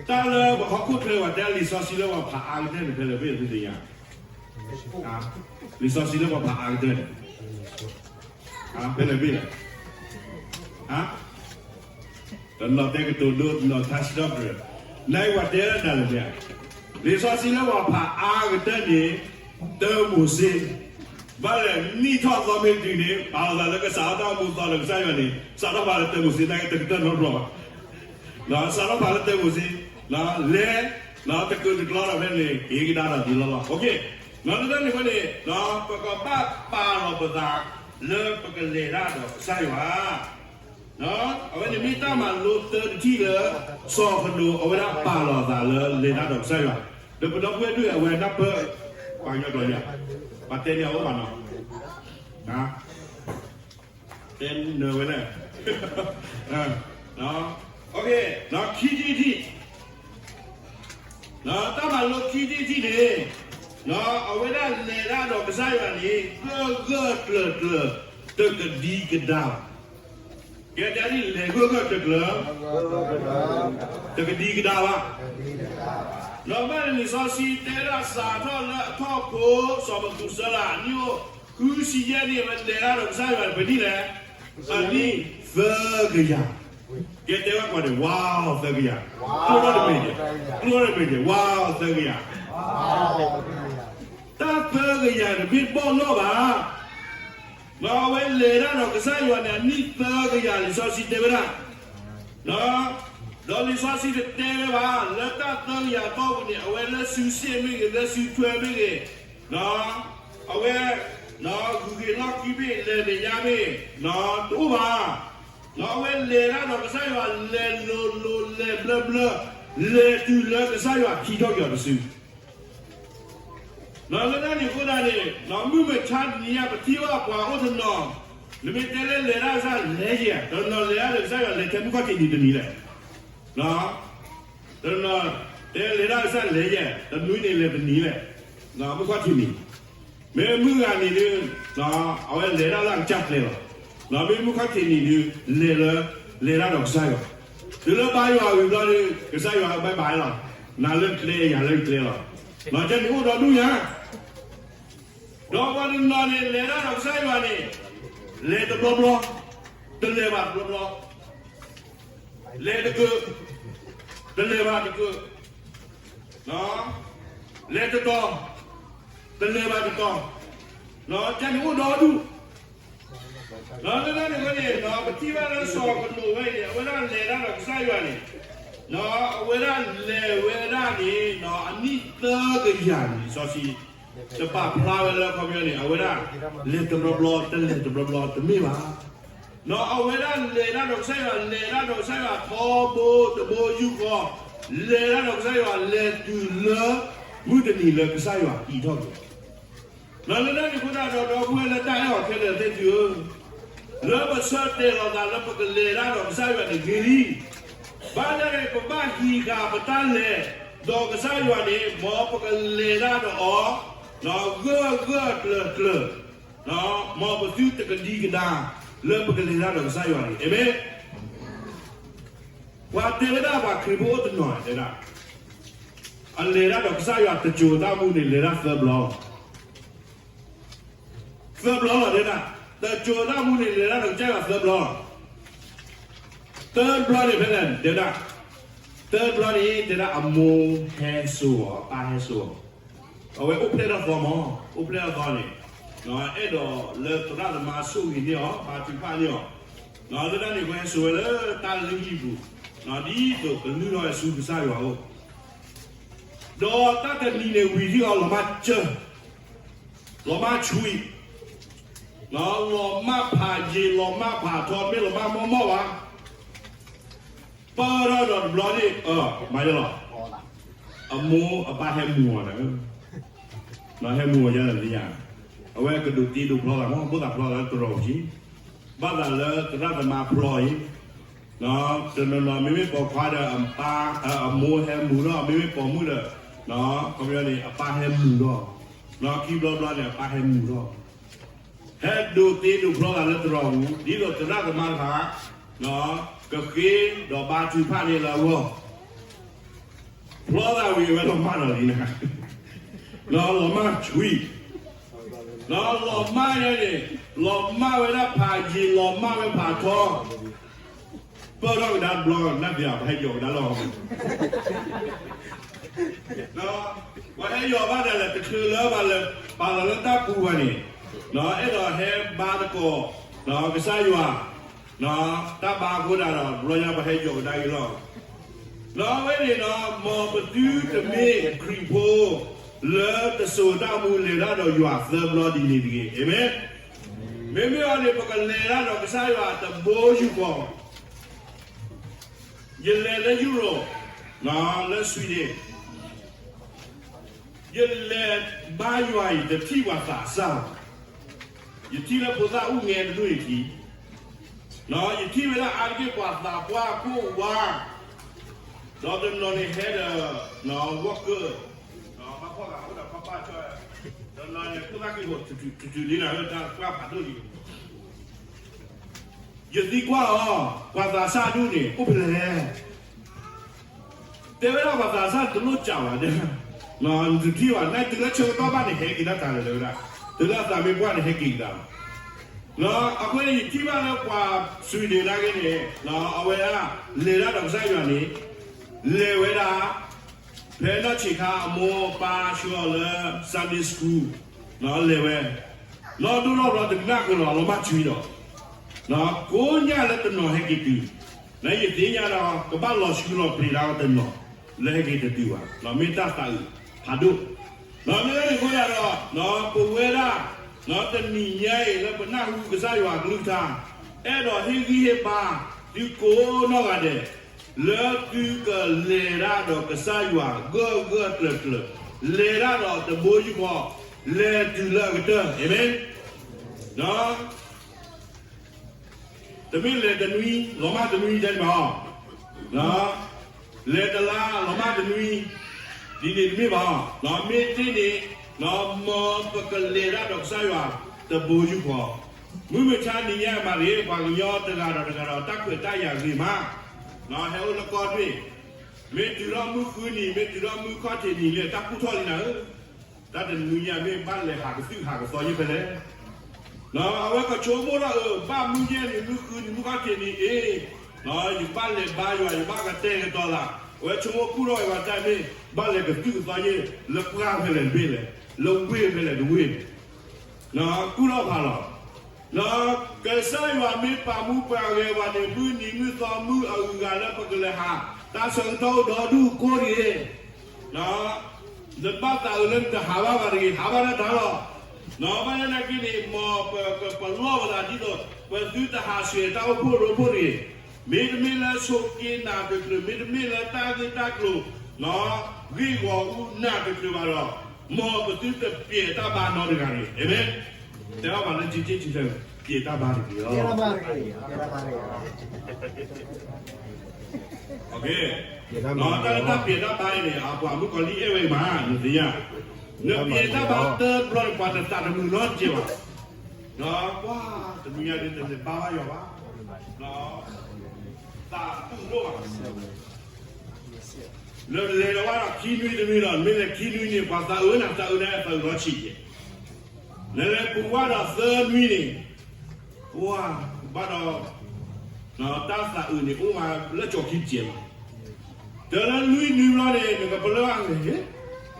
တၢ်လၢပဟီၣ်ခိၣ်ချၢ ပှၤတဲလံာ်စီဆှံလၢပှၤဖးအါကတၢၢ်န့ၣ် ဖဲလဲၣ်ဘ့ၣ်လဲၣ်သ့ၣ်ညါ, လံာ်စီဆှံလၢပှၤဖးအါကတၢၢ်န့ၣ်, ဖဲလဲၣ်ဘ့ၣ်လဲၣ်, တနီၤတဲကတိၤဒိ တနီၤထါစံးထီၣ်ပတြၢၤ, နပှၤတဲဒၣ်တၢ်လၢမ့ၢ်ဧါ, လံာ်စီဆှံလၢပှၤဖးအါကတၢၢ်န့ၣ်, တၢမိၤၡ့, ဘၣ်လဲၣ်နံၣ်ထီၣ်သီမ့ၢ်တုၤန့ၣ် ပာ်လီၤသးလၢကစးထီၣ်တၢ်အိၣ်မူသီဒီးကစၢ်ယွၤန့ၣ် စးထီၣ်ဖးလၢတၢမိၤၡ့ သနာ်က့တကတၢၢ်နီတဘျီဘၣ်, စးထီၣ်ဖးလၢတၢမိၤၡ့, လဲၤ တကုာ်တကျီဒီးဖဲန့ၣ် က့ၤကဒါဒီးဒ်လီၢ်လီၢ်. လၢတၢ်န့ၣ်အဃိန့ၣ် ပကဘၣ်ပာ်လီၤပသးလၢပကလဲၤတၢ်ဒီးကစၢ်ယွၤ. အဝဲန့ၣ်မ့ၢ်တၢ်မၤလိသၢတထံၣ်လၢ စီၤကနိးအဝဲဒၣ်ပာ်လီၤအသးလၢလဲၤတၢ်ဒီးကစၢ်ယွၤ. ဒီးပဒီပုၢ်ဝဲၢ်ဒုၣ်အဝဲဒၣ်ပၢၢ် ပှၤကညီကျိာ်ယၤ ပှၤတဲန့ၢ်အအိၣ်ဘၣ်နီၤ တဲနၢၤဝဲလဲၣ်. ခံထံၣ်တထံၣ်, တၢ်မၤလိခံထံၣ်တထံၣ်န့ၣ် အဝဲဒၣ်လဲၤတၢ်ဒီးကစၢ်ယွၤန့ၣ် ဂၢၢ်ဂၢၢ်ကျၢၤကျၢၤ တကဒံကဒါဘၣ်. ကဲတၢ်ဒ်လဲၤဂၢၢ်ဂၢၢ်ကျၢၤကျၢၤ တကဒံကဒါဘၣ်. ဒီးဘၣ်န့ၣ်လံာ်စီဆှံတဲဒၣ်စးထီၣ်လၢအထီၣ်ဖိ စီၤမသူၤစဲလး အနံၣ်အိၣ်ဃုဆံယဲၢ်နံၣ် အဝဲလဲၤတၢ်ဒီးကစၢ်ယွၤန့ၣ် ပနံၣ်လဲၣ်, အနံၣ်သၢကယၤ. ကဲတဲဘၣ်ကွၢ်န့ၣ် ဝါသၢကယၤ, ကျိၣ်ထီၣ်တမ့ၢ်ကဲ, ကျိၣ်ထီၣ်တမ့ၢ်ကဲ, ဝါသၢကယၤ. တၢ်သၢကယၤတမ့ၢ်ဘီၣ်လီၢ်ဘၣ်. ဒီးအဝဲလဲၤတၢ်ဒီးကစၢ်ယွၤန့ၣ် အနံၣ်သၢကယၤလံာ်စီဆှံတဲဝဲဒၣ်. ဒီးလံာ်စီဆှံတတဲဝဲဘၣ် လၢတၢ်သၢကယၤအတီၢ်ပူၤန့ၣ် အဝဲလၢစုစ့ၣ်မ့ၢ်ဂ့ၤ လၢစုထွဲမ့ၢ်ဂ့ၤ, အဝဲ ဂုာ်က့ၤလီၢ်ခံမ့ၢ်ဂ့ၤ လဲၤမဲာ်ညါမ့ၢ်ဂ့ၤ တအိၣ်ဘၣ်. ဒီးအဝဲလဲၤတၢ်ဒီးကစၢ်ယွၤ လဲၤလိၤလိၤ လဲၤဘျၢဘျၢ လဲၤတုၤလၢကစၢ်ယွၤဟံးထီၣ်က့ၤအီၤတစု ဒီးလၢတၢ်န့ၣ်အဃိသတးန့ၣ် မုၢ်မဆါတနံၤညါ ပထံၣ်ဘၣ်ပှၤအိၣ်တနီၤ, နမ့ၢ်တဲလၢလဲၤတၢ်ကစၢ်လဲၤယဲၢ်, တနီၤလဲၤတၢ်ဒီးကစၢ်ယွၤလဲၤထဲမုၢ်ခီၣ်ထံးနံၤတနံၤလဲၣ်. တနီၤတဲလဲၤတၢ်ကစၢ်လဲၤယဲၢ်, တနွံန့ၣ်လဲၤတနံၤလဲၣ်, မုၢ်ခီၣ်ထံးနံၤ, မ့ၢ်မုၢ်ဂၤနံၤဒုး အဝဲလဲၤတၢ်လၢအကစၢ်ကျဲလီၤ. မ့ၢ်မုၢ်ခီၣ်ထံးနံၤဒုး လဲၤလၢ လဲၤတၢ်ဒီးကစၢ်ယွၤ, တုၤလၢဘါယွၤဝံၤဘျီဒုး ကစၢ်ယွၤဘၣ်ဘၣ်လီၤ, နၤလၢကျဲ ယၤလၢကျဲလီၤ. ကဲန့ၣ်အိၣ်ဒီဒူၣ်ညါ ဒီးပှၤတနီၤန့ၣ် လဲၤတၢ်ဒီးကစၢ်ယွၤန့ၣ် လဲၤတဘျီဘျီ, တလဲၤဘၣ်တဘျီဘျီ, လဲၤတကၢၢ်, တလဲၤဘၣ်တကၢၢ်, လဲၤတတီၤ, တလဲၤဘၣ်တတီၤ, ကဲန့ၣ်အိၣ်ဒီဒူၣ် ဒီးလၢတၢ်န့ၣ်အဃိန့ၣ် ပထံၣ်ဘၣ်လၢစီၤကနိးဝဲအံၤန့ၣ် အဝဲဒၣ်လဲၤတၢ်ဒီးကစၢ်ယွၤန့ၣ်, အဝဲဒၣ်လဲၤဝဲဒၣ်န့ၣ် အနံၣ်သၢကယၤန့ၣ် စီဆှံ တပာ်ဖျါဝဲလၢအခီပညီန့ၣ် အဝဲဒၣ်လဲၤတဘျီဘျီ တလဲၤတဘျီဘျီတမ့ၢ်ဘၣ်. ဒီးအဝဲဒၣ်လဲၤတၢ်ဒီးကစၢ်ယွၤ လဲၤတၢ်ဒီးကစၢ်ယွၤထီဘိတဘိယူၢ်ဃီ, လဲၤတၢ်ဒီးကစၢ်ယွၤလဲၤတုၤလၢ မုၢ်တနံၤလၢကစၢ်ယွၤအံးထီၣ်က့ၤ ဒီးလၢတၢ်န့ၣ်အဃိသတးဒီး ဒီပုၢ်ဝဲၢ်လၢတၢ်အဲၣ်အီၤခဲလၢာ်သ့ၣ်သုဧၢ, လၢပဆၢတဲာ်လီၤသးလၢပကလဲၤတၢ်ဒီးကစၢ်ယွၤန့ၣ်ဂ့ၤလံ. ဘၣ်ဆၣ်န့ၣ် ပဘၣ်ဟံးဃာ်ပတၢ်လဲၤဒီးကစၢ်ယွၤန့ၣ် မ်ပကလဲၤတၢ်ဒီးအီၤ ဂၢၢ်ဂၢၢ်ကျၢၤကျၢၤ, မ်ပသုတကဒံကဒါ လၢပကလဲၤတၢ်ဒီးကစၢ်ယွၤန့ၣ် အၤမ့ၣ်. ပှၤတဲဝဲဒၣ်ပှၤခရံာ်ဖိအိၣ်တနီၤတဲဒၣ်, အလဲၤတၢ်ဒီးကစၢ်ယွၤတစိၤသၣ်မူန့ၣ် လဲၤတၢ်သၢဘျီလီၤ. သၢဘျီလီၤတဲဒၣ်, တစိၤသၣ်မူန့ၣ် လဲၤတၢ်ဒီးကစၢ်ယွၤသၢဘျီလီၤ. သၢဘျီန့ၣ်ဖဲလဲၣ်တဲဒၣ်, သၢဘျီန့ၣ် တဲဒၣ်အမိၢ်ဟဲစိာ်အီၤ အပၢ်ဟဲစိာ်အီၤ, အဝဲအိၣ်ဖျဲၣ်ထီၣ်သီမး, အိၣ်ဖျဲၣ်ထီၣ်သီန့ၣ်, အဲၣ်ဒိးလၢသရၣ်သမါဆိၣ်ဂ့ၤန့ၢ်အီၤ ဘါထုကဖၣ်န့ၢ်အီၤ, လၢတၢ်န့ၣ် ပှၤဟဲစိာ်ဝဲလၢတၢ်လုၢ်ဟံၣ်ပူၤ, ဒ်သိးကလုၢ်ထီၣ်ဝဲဆူကစၢ်ယွၤအအိၣ်, ဒီးတၢ်တနံၤန့ၣ်ဝံၤထံၣ်အီၤလီၤမၢ်စၢၤ, လီၤမၢ်ဆွံ, လီၤမၢ်ဖးယံာ် လီၤမၢ်ဖးထီ မ့ၢ်လီၤမၢ်မီၢ်မီၢ်ဘၣ် ပၢၢ်ထီၣ်ဒီးတဘျီန့ၣ် မၤယလီၤ, အမိၢ်အပၢ်ဟဲမူၤအီၤဒီး, ဟဲမူၤအီၤယါန့ၣ်သ့ၣ်ညါ, အဝဲကဒိးတ့ဒိးဖျီသးမး ဘိၣ်သးဖျီသးလၢတရီၤပူၤ, ဘၣ်သးလၢသရၣ်သမါဖျီအံၤ, တနီၤနီၤ မ့မ့ၢ်ပိာ်ခွါဒီး အမိၢ်ဟဲမူၤထီၣ် မ့မ့ၢ်ပိာ်မုၣ်ဒီး, ခီပညီန့ၣ် အပၢ်ဟဲမူၤထီၣ်, ခံဘျီဘျီန့ၣ် အပၢ်ဟဲမူၤထီၣ် ဟဲဒိးတ့ဒိးဖျီသးလၢတရီၤပူၤ ဒ်သိးသရၣ်သမါတဖၣ် ကဃ့ဒီးဘါထုကဖၣ်န့ၢ်လၢအဂီၢ်, ဖျီသးဝံၤအဝဲလီၤမၢ်ဒီးလံနၤ, လီၤမၢ်ဆွံ, လီၤမၢ်ယါန့ၣ်, လီၤမၢ်ဝဲဒၣ်ဖးယံာ် လီၤမၢ်ဝဲဖးထီ ပၢၢ်ထီၣ်ကဒါတဘျီ နၢ်ပၢၢ် ပှၤဟဲယိးကဒါလီၤ, ပှၤဟဲယိးဘၣ်ဒၣ်လဲာ် တချုးလၢပှၤလဲၤပာ်လီၤလၢတၢ်ပူၤဘၣ်န့ၣ်, အဲၣ်ဒိးဟဲဘါသကိး ကစၢ်ယွၤ, တၢ်ဘါအဃိဒၣ်ဒီး တဘျီညါပှၤဟဲယိးကဒါက့ၤလီၤ. ဒီးအဝဲန့ၣ်ဒီး မ်ပသုတမ့ၢ်ခရံာ်ဖိ လၢတစိၤတၢ်မူလဲၤတၢ်ဒီးယွၤသၢဘျီဒ်န့ၣ်တဂ့ၤ. အၤမ့ၣ်. မ့မ့ၢ်အီၤန့ၣ် ပကလဲၤတၢ်ဒီးကစၢ်ယွၤတဘိယူၢ်ဃီ. ယလဲၤလၢယူရိၣ်, လၢ Sweden, ယလဲၤဘါယွၤအံၤ တထံၣ်ပှၤသးစၢ်ဘၣ်. ယထံၣ်လၢဖိသၣ်အိၣ်ငဲတဒူၣ်အံၤထံး, ယထံၣ်ဝဲဒၣ်အါတက့ၢ်ပှၤသးပှၢ်ကိၢ်ဝါ, ဒီးတနီၤန့ၣ်ဟဲဒီး worker, ဘၣ်ဖီၣ်ဂၤအိၣ်ဒီးဘၣ်ဘၣ်ကၠီ, တနီၤန့ၣ် ဖိသၣ်က့ၤအိၣ် တတုၤလံနၤလၢတၢ်ပှၢ်ဖးဒိၣ်လံ. ယသံကွၢ်အီၤ, ပှၤသးစၢ်ဒူၣ်န့ၣ် အိၣ်ဖဲလဲၣ်. တဲဝဲဒၣ်ပှၤသးစၢ်တလိၣ်စးဘၣ်, နတထံၣ်ဘၣ်, နတုၤလၢဆၢကတီၢ်ဘၣ်န့ၣ် ဟဲက့ၤတၢ်တၢ်လၢာ်လၢာ်ဝဲဒၣ်, တုၤလၢအသးမ့ၢ်ပှၢ်န့ၣ် ဟဲက့ၤကဒါလီၤ. အဃိန့ၣ် ယထံၣ်ဘၣ်လၢပှၤ Sweden နာ်က့န့ၣ် အဝဲဒၣ် လဲၤတၢ်ဒီးကစၢ်ယွၤန့ၣ် လဲၤဝဲဒၣ် ဖဲနီၢ်ဆံးခါအမိၢ်ပၢ်ဆှၢအီၤလၢ Sunday School လဲၤဝဲ, လီၤဒိၣ်ထီၣ်ဘျီတကနၣ်ဃုာ်လီၤ လီၤမၢ်ကွံာ်ဒီး, ကိးညၣ်လၢတနီၤဟဲက့ၤတုၤ, နယသ့ၣ်ညါဒီး ကဘၣ်လီၤဆှုလီၤပျံၤတၢ်တနီၤ လၢဟဲက့ၤတတုၤဘၣ်, မ့ၢ်တၢ်သးအုးဖးဒိၣ်. မ့ၢ်လၢန့ၣ်အဃိသတးဒီး ပဝဲဒၣ် တနံၤညါအံၤလၢပနၢ်ဟူကစၢ်ယွၤအကလုၢ်ကထါ, အဲၣ်ဒိးဟ့ၣ်ဂံၢ်ဟ့ၣ်ဘါ သုကိးနီၢ်ဂၤဒဲး လၢသုကလဲၤတၢ်ဒီးကစၢ်ယွၤဂၢၢ်ဂၢၢ်ကျၢၤကျၢၤ, လဲၤတၢ်ဒီးတဘိယူၢ်ဃီ, လဲၤတုၤလၢအကတၢၢ်. အၤမ့ၣ်. တမ့ၢ်လဲၤတနွံ လီၤမၢ်တနွံ တဲန့ၣ်ဘၣ်, လဲၤတလါ လီၤမၢ်တနွံ ဒ်န့ၣ်တမ့ၢ်ဘၣ်. မ့ၢ်သ့န့ၣ် မ်ပကလဲၤတၢ်ဒီးကစၢ်ယွၤတဘိယူၢ်ဃီ. မုၢ်မဆါနံၤညါမၤရ့ ပှၤကညီတဂၤဒီးတဂၤဒီး တၢ်ခွဲးတၢ်ယာ်ဂ့ၤမး, ဟဲအိၣ်လၢကီၢ်ဒွဲၣ်, မ့ၢ်တုၤထီၣ်မုၢ်ဃုနံၤ မ့ၢ်တုၤထီၣ်မုၢ်ခီၣ်ထံးနံၤလၢ တၢ်ကူၣ်ထီၣ်လံနၤဧၢ, တၢ်တနွံညါမ့ၢ်ဘၣ်လဲၤဟးကသုၣ်ဟးကသီယ့ၢ်ဖဲလဲၣ်. အဝဲကဆိကမိၣ်ထီၣ်အၢ ဘၣ်မုၢ်ယဲၢ်နံၤ မုၢ်ဃုနံၤ မုၢ်ခီၣ်ထံးနံၤအ့, ယကဘၣ်လဲၤဘါယွၤ ယဘၣ်ကတဲာ်ကတီၤသး, အဝဲဆိကမိၣ်ကူၣ်ထီၣ်အၢ ပှၤတၢ်မ့ၢ် ဘၣ်လဲၤကသုၣ်ကသီယ့ၢ် လၢပှၢ်ဖဲလဲၣ်တဘ့ၣ်လဲၣ်, လၢဝ့ၢ်ဖဲလဲၣ်တဝ့ၢ်န့ၣ် ကူၣ်ထီၣ်ဖးလီၤ. ကစၢ်ယွၤမ့ၢ်ပာ်မူပှၤဂဲၤပှၤန့ၣ် မုၢ်နံၤမုၢ်သီမုၢ်အဂုၤအဂၤလၢပကလဲၤဟး တၢ်ဆၢကတီၢ်အိၣ်ဒီဒူၣ်ကိးဂၤဒဲး, နဘၣ်သးအုးလၢနတဟးဘၣ်ဘၣ်တဂ့ၤ, ဟးဘၣ်တၢ်တၢ်လီၤ. ဘၣ်ဆၣ်သနာ်က့န့ၣ် မ်ပကပလီၢ်ပသးဒ်သိး ပသုတဟးဆှဲးတၢ်အိၣ်ဖှိၣ်ရိဖှိၣ်တဂ့ၤ, မ့တမ့ၢ်လၢဆိးက့နးတချုး, မ့တမ့ၢ်လၢတၢ်ဂ့ၢ်တၢ်ကျိၤ ဂ့ၢ်ဂီၤအူနးတချုးဘၣ်ဒီး, မ်ပသုတပျဲးတၢ်ဘါနီတဂၤတဂ့ၤ. အၤမ့ၣ်. တဲဘၣ်ပှၤလၢ က့ၤက့ၤဆံဆဲး ပျဲးတၢ်ဘါတဂ့ၤလီၤ. တၢ်လၢတၢ်ပျဲးတၢ်ဘါအံၤန့ၣ် အပှၤမုၣ်ကီၤလံၢ်အဲၣ်ဝဲအံၤမး နသ့ၣ်ညါ, နပျဲးတၢ်ဘါတဘျီန့ၣ် ပှၤတသးတမုာ်နီတစဲးဘၣ်. ဒီးပှၤတနွံညါဒ် တလဲၤဘါဘၣ်ယွၤဘၣ်, သးတူၢ်ဒိၣ်ဘၣ်. လၢလဲၤဒီးဝဲဒီးခံနွံတနွံဒီး မ့ၢ်လဲၤခံနွံန့ၣ် ပှၤသးအုးနၤ သးအုးနၤ သးအုးလီၤဆံးယဲၢ်, လဲၤလဲၤပူၤဝဲဒီးသၢနွံန့ၣ်, ပှၤဘၣ်ဒီး တၢ်သးအုးန့ၣ် အိၣ်ဝဲလၢကၠီၤခံစဲးလီၤ. တၢ်လၢလွံၢ်နွံဘျီန့ၣ် နကပလၢၢ်ဘၣ်န့ၣ်,